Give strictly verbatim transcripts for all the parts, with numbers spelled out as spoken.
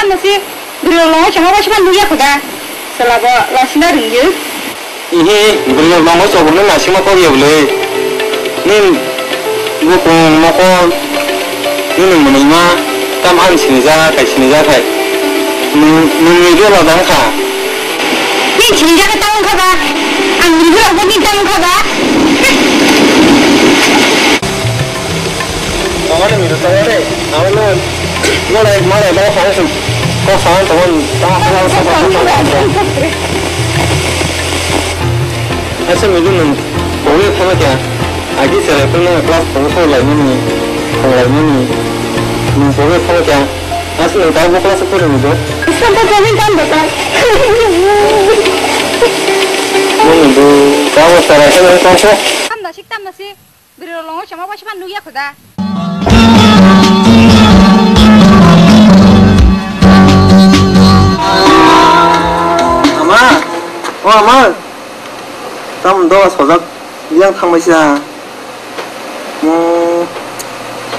Tamo si bwrwi rok longo chama bai sima nukya kho da. Chwla bo lasina rwngyo. Ihi, bwrwi rok longo chobokno lasima kok ya bwlwi. Nini bukung mokol, nini mwnwima tam ang sinijak, kai sinijak hai. Nwng, nwng ni bela dang kha. Nini sinijak tamo kha ba? Ang ni bela bo nini tamo kha ba? Tongani miru tongani, abo no, no lai, ma lai, ma lai, fire sum. Ko fire, tongani, ta, ta, ta, ta, ta, ta. Asa miru nung, bole thama kya? Agi sere ko nung class four ko lai mani, ko lai mani. Nung bole thama kya? Asa nung ta bo class ko nung do. Isam ta jamin tam bata. Nung do, ta bo sara ko nung ta ko. Tam da sik, tam da sik. Bwrwi rok longo chama bai sima nukya kho da. Ama, o ama, tam do sojak yang thang bai sa. Mo,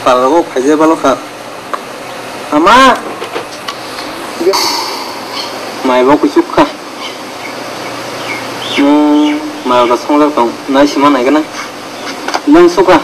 pal rogo phaije balo kha. Ama, mai bo kuchuk kha. Mo, mai bo songjak tong, nai sima nai gana. Lung suka.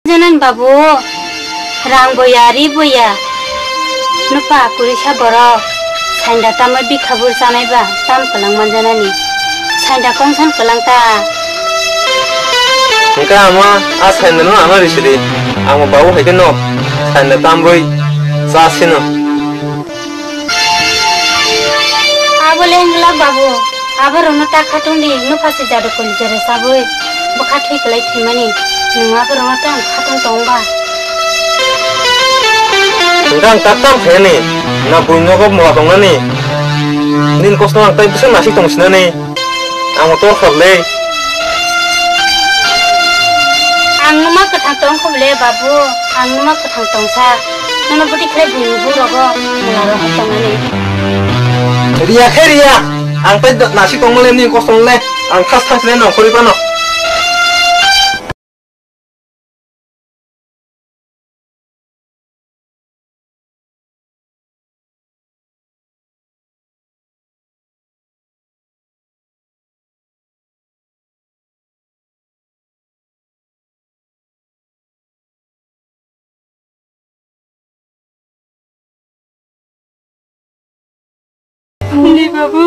Janani babu, rang boya, ri boya. Nupha kurisa borok, sainda tamwi bikha bur chanai ba, tam kwlang manjanani. Sainda kongsan kwlang ta. Hingke ama a sainda no ano risidi. Amo babu hai ke no, sainda tambwi cha sino. Abo le wngla babu, abo rokno ta khatung di, nupha se jado koli jere sabwi, bwkha thwi kwlai thwimani, nwng abo rokno ta ang khatung tong ba. Hingke ang tak tam khaiyani, na buini nogo mola tongnani, nini kosto ang tai bwswk nasik tong sinani. Ang motor khar le. Ang numa kwthang tong kho le babu, ang numa kwthang tong sa. Nono bwtwi khlai bini burogo mula rohor tongmani. Riya khe riya, ang tai nasik tongmani ni kosto le, ang khas thang sile nongkhorwi bano. Hwnwi babu.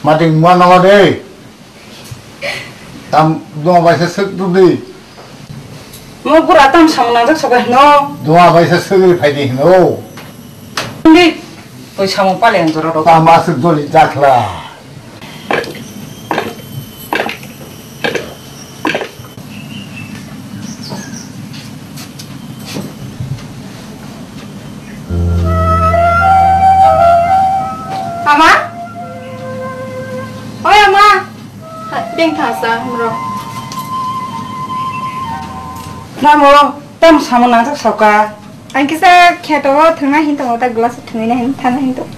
Mating mua nama de. Tam dua baisa sek tu di. Mo pura tam samung nangjak soka hino. Dua baisa sek ri phai di hino. Ndi, toi samung pale ang jora rok. Tam asek doli jakla. Ama? Oi, ama! Ha, beng thasa, mro. Namo, tam samung nangjak soka. Ang kisa kheto o thwngna hin tongo, ta glass o thwngwi na hin, thana hin tongo.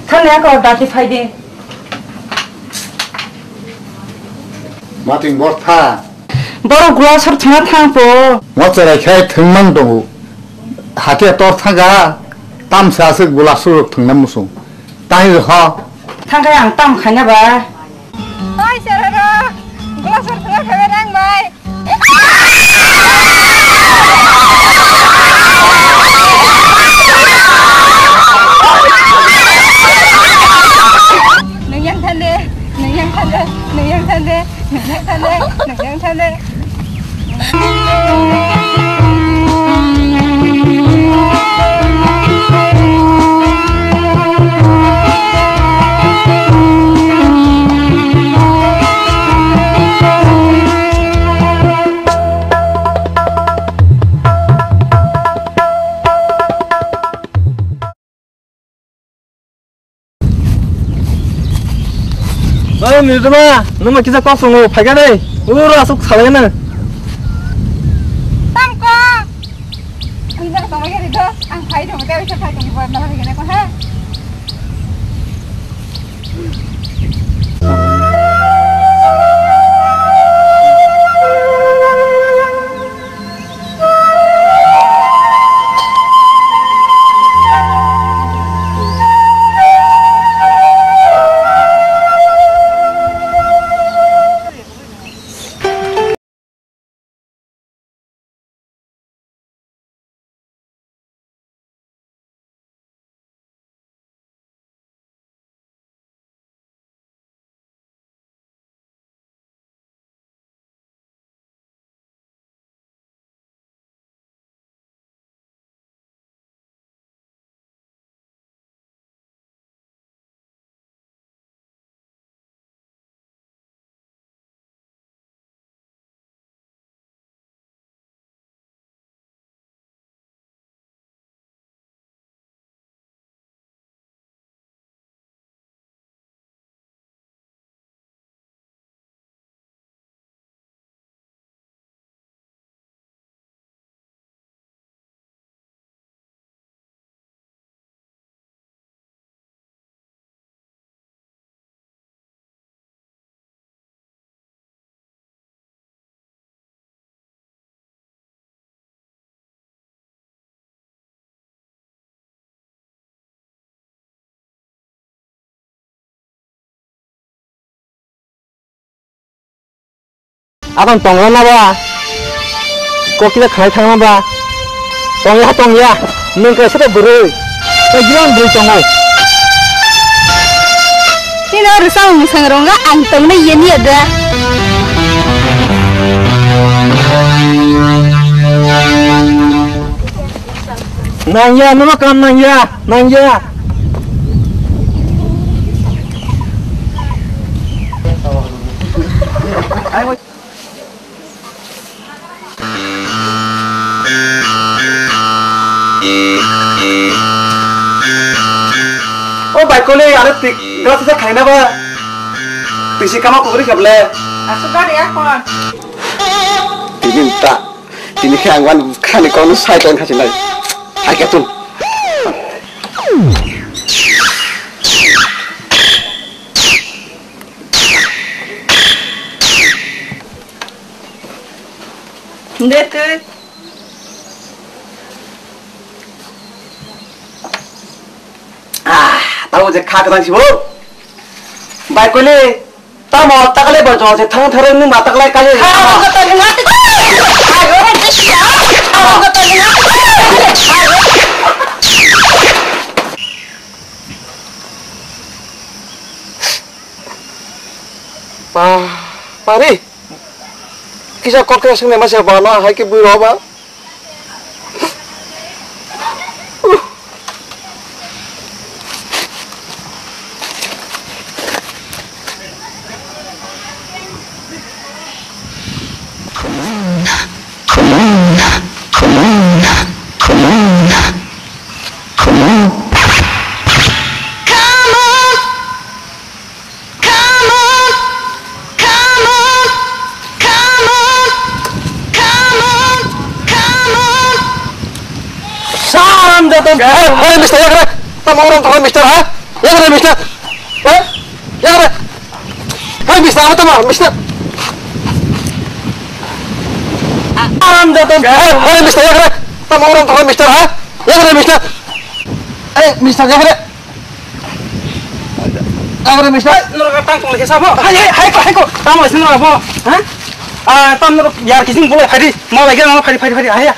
Thani ako dati phai di. Mating bortha. Borok glass o thwngna thang po. Mo cherai khai thwngmang tongo. Hati tor thaga, tamsa aswk glass o thwngna musung. Tang ho. Thang khe ang tam khaina ba. Oi, sararo. Glass o thwngna khabe rang bai. Nung yang thande, nung yang thande, nung yang thande, nung yang thande, nung yang thande. Oi, Mirjuma, nwma kisa kok songo, phaikha de. Uro asuk salai na. Tam ko. Ang jak tongma khe rido, ang phai thongma khe bisa phai tongma na phai khe ko ha. Abang tongla na ba? Kok kisa khlai thangna ba? Tongya, tongya. Nwng kaisa ta bwrwi. Tei jibon bwrwi tongo. Nino rwchapmung mwsang rwngkha ang tongna yeni ya da. Nangya, nono kam nangya, nangya. O bai kole, aro tik, glass sa khaina ba. Tisi kama kubri khable. Asuk gari akhon. Tini ta. Tini khe ang wan khani kokno cycle khasinai. Hai khe tun. De twi. Ah, tabo je kha kwtang sibo. Bai kole. Tamo takle bo jong se thang thare nung ma takle kale. Pa, pari. Kisa kok kisa swngnai masa ba na hai ke bui roba. Come on, come on, come on, come on, come on. Salam jatun. Hey, hey, mister, yakre. Tamo orang tamo mister, ha? Yakre, mister. Ha? Yakre. Hey, mister, apa tamo, mister? Salam jatun. Hey, hey, mister, yakre. Tamo orang tamo mister, ha? Yakre, mister. Hey, mister, yakre. Agre mister. Hai, norok tang tong lekhe sabo. Hai, hai, hai ko, hai ko. Tamo sing norok bo. Ha? Ah, tam norok yar kising bolai phadi. Ma bai gana phadi, phadi, phadi. Hai ya.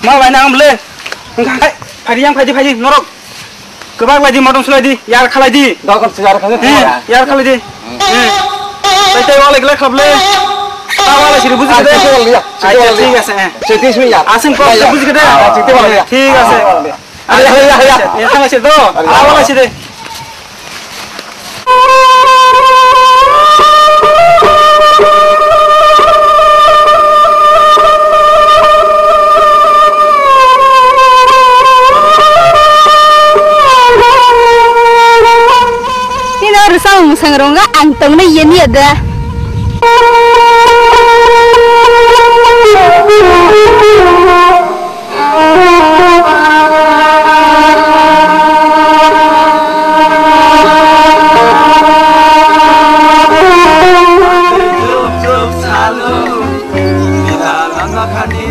Ma bai nang bole. Engkha hai, phadi yang phadi, phadi. Norok. Kebak lai di, modom sulai di, yar khalai di. Dokon sing yar khalai di. Eh, yar khalai di. Eh. Tai tai wale gele khable. Ta wale siri buji gede. Acha, thik ase, eh. Asing ko buji gede. Thik ase. Ayo, ayo, ayo. Ni thang se do. Awa la si de. Nino rwchapmung mwsang rwngkha ang tongna yeni ya da.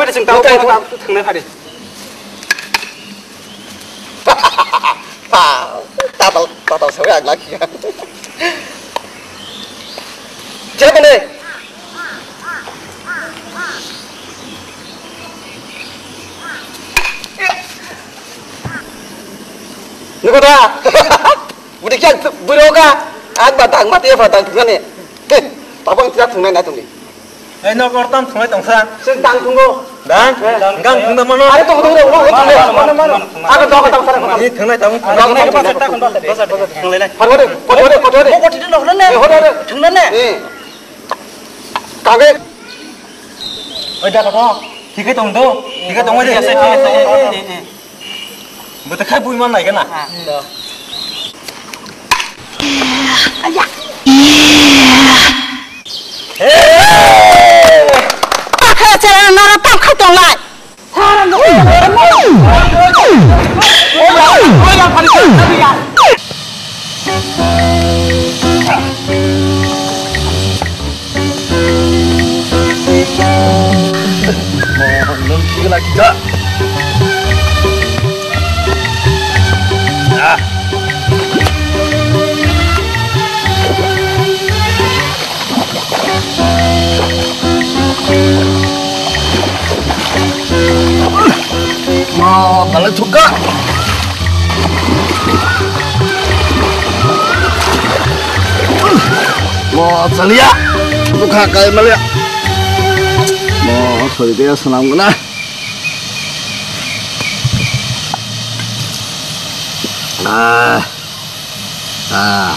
phari, chwng tamo tamo thangnai phari. Tatal, tatal sawi ang lakha. Siya tong de. Nukho da. Budi kya buro ka. Ang ba tang mati ya ba tang thungnani. Tabang tidak thungnai na tungni. Ei, nok or tam thungnai tongsa. Sing tang thungo. Tang, gang thung da mano. Are to, to, to, to, to, to, mano, mano. Aga dog ta sara. Ni thang nai tang. Dog nai ba ta kon ba ta. Thang lai nai. Par hore, par hore, par hore. Mo koti no hore ne. Hore, hore. Thang na ne. Eh. Kage. Oi da ko. Thik hai tong do. Thik hai tong de. Bo ta khai bui man nai kana. Pakha chera nara pakha tonglai. Ma, balai thukka. Ma, chaliya. Thukka kai maliya. Ma, thoi dia sanam guna. Ah. Ah.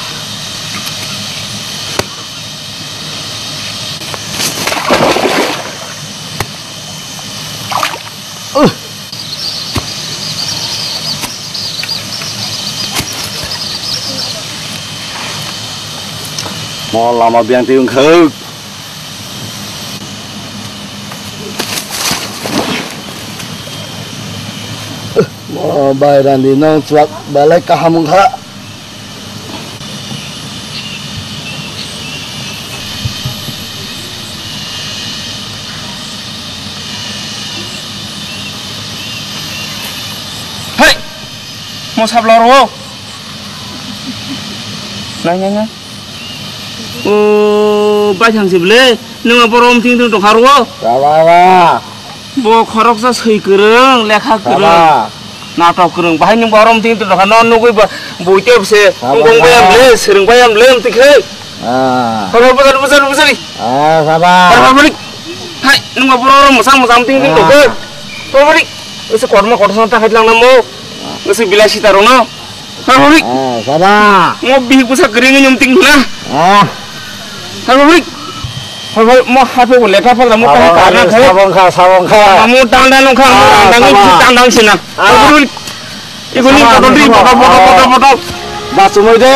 Mo lama biyang twi wngkha. Mo bai randi nong chwlak belai kaham wngkha. Hai! Mo sabla ro. Nang, nang, nang. O, bai thang si ble. Nung abo rom ting ting tong kha ro. Sabala. Bo khoroksa swi kwrwng, lekha kwrwng, natok kwrwng. Bahai nwng borom ting ting tongkha, no nugwi ba buitep se, wngkong bayam le, swrwng bayam le, wng tikhe. Bujari, bujari, bujari. Hai, nwng bo borok mwsang mwsang ting ting tongkhe. Bujari, ese korma kotor ta khai lang namo. Ese bilai sita rok no. Sabari. Ah, sada. Mo bihik bwsa kwrwngwi nyum ting na. Ah. Sabari. Sabari mo hape bo lekha phagra mo kaham karna khai. Sabong kha, sabong kha. Mo tang dan kha, mo tang dan sina. Sabari. Iguni kotor di, kotor, kotor, kotor, kotor. Da sumoi de.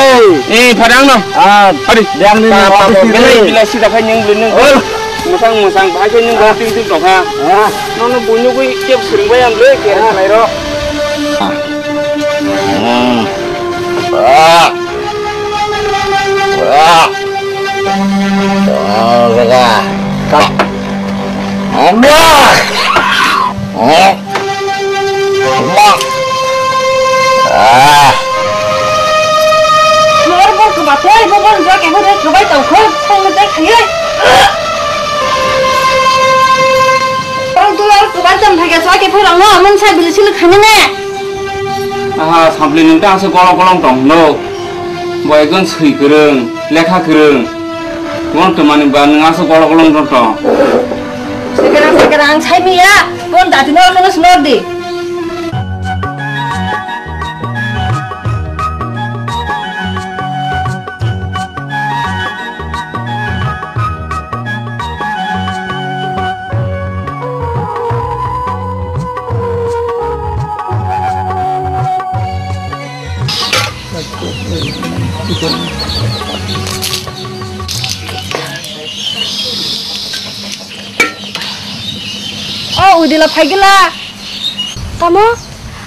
Eh, phadang no. Ah. Hari. Yang ni. Bilai sida khai nyung bilai nyung. Musang musang bahai khai nyung ting ting tongkha. Ah. Nono bunyugwi kep swrwngbai ang le kera khlairo. Ah. Ah. Ah. Ah, jaga. Ah. Ah. Ma. Ah. Lor bor kwba toi, bo bor jwa kebo de kwbai tong kho, song de khaiye. Tong tu lor kwba jam thage swa ke phorang no, amon sai bili sil khani ne. Aha, sampli nung ta ase golok golong tong no. Bo ekjon swi kwrwng, lekha kwrwng. Bon to mani ba nwng aswk kolok kolok no tong. Sekera sekera ang sai miya, bon dati no khano snor di. O udila phaigila. Tamo?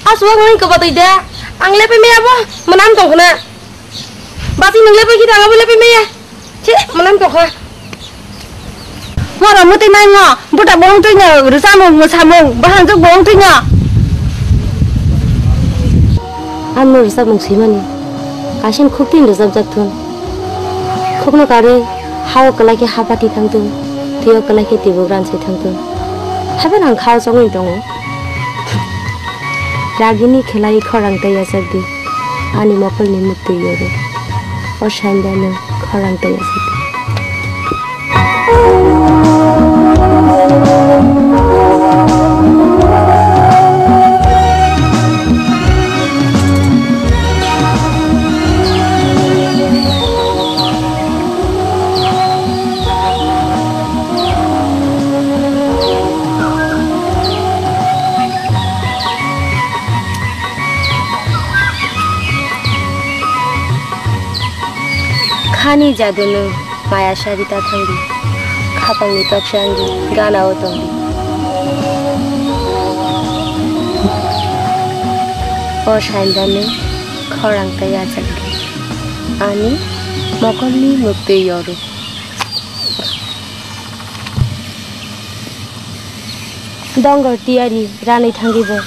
Aswk nang ko batoi da. Ang lepe me abo manam tong khna. Basi nang lepe kita abo lepe me ya. Che, manam tokha. Moro muti mai ngo, buta bong tui no, rwchapmung, mwsamung, bahang tuk bong tui no. Ano rwchapmung swimani, kaisa khuk tin rwchapjak thung. Khukno karwi, hao kwlai khe hapati thang thung, twiyo kwlai khe tibuk ran se thang thung. Hapheno ang khao chongwi tongo. Ragini khelai khorang tei yachak di, ani mokolni muktwi yoro. O sanda no khorang tei yachak di. Ani jadunu maya sari ta thangdi, khapangni toksa wngdi, gana o tongdi. O saindani khorang tei achakdi, ani mokolni muktwi yoru. Dongor tiyari ranwi thangwi bo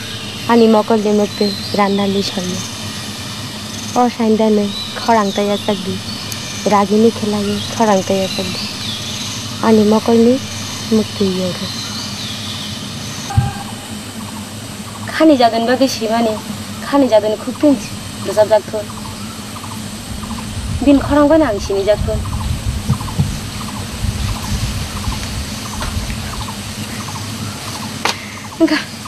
ani mokolni muktwi randa lisarya. O saindani khorang tei achakdi, ragini khelaiwi khorang tei achakdi, ani mokolni muktwi yoru. Khani jadon bagwi simani, khani jadon khuk tun rwchapjak thun. Bini khorang bai ang sinijak thun. Wngkha.